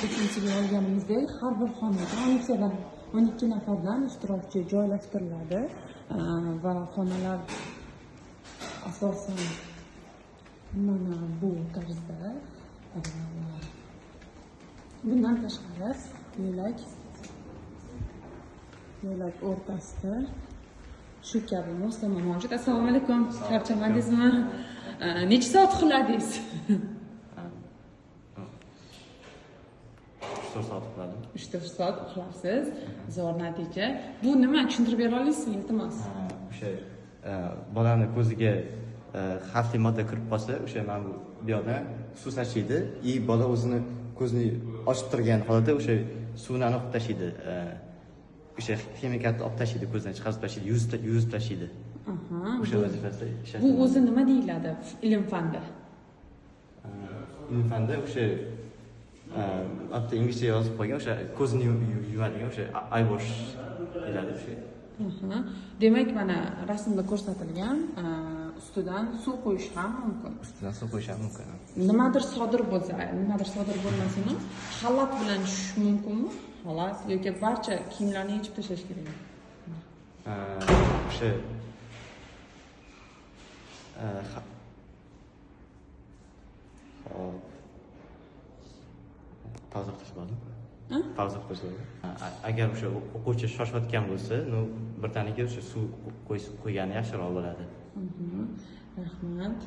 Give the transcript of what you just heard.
Uchinchiga olganimizdek, har bir xonaga 12dan 12 nafardan ishtirokchi joylashtiriladi va xonalar asosan mana bu tarzda. Bundan tashqari yo'lak o'rtasida shu kabi moslama mavjud. Assalomu alaykum, charchamadingizmi? Necha soat uxladingiz? 3-4 soat uxladim. 3-4 soat uxlabsiz. Zo'r natija. Bu nima? Tushuntirib bera olasizmi, iltimos? O'sha bolani ko'ziga xavfli modda kirib qolsa, o'sha mana bu yoqdan suv sachiydi и bola o'zini ko'zini ochib turgan holatda o'sha suvni aniq qilib tashlaydi. O'sha ximikatni olib tashlaydi, ko'zdan chiqarib tashlaydi, yuzib tashlaydi. O'sha vazifasi Bu o'zi nima deyiladi ilm fanda? Ilm fanda o'sha hatto inglizcha yozib qo'ygan, o'sha ko'zini yuvadigan o'sha eyewash deyiladi o'sha. Demak, mana rasmda ko'rsatilgan ustidan suv qo'yish ham mumkin. Ustidan suv qo'yish ham mumkin. Nimadir sodir bo'lsa, nimadir sodir bo'lmasin, xalat bilan tushish mumkinmi? Xalat yoki barcha kiyimlarni yechib tashlash kerakmi? O'sha hop. Pauza qilish bormi? Pauza qilish bormi? Agar o'sha o'quvchi shoshayotgan bo'lsa, birdaniga o'sha suv qo'ygani yaxshiroq bo'ladi. Rahmat.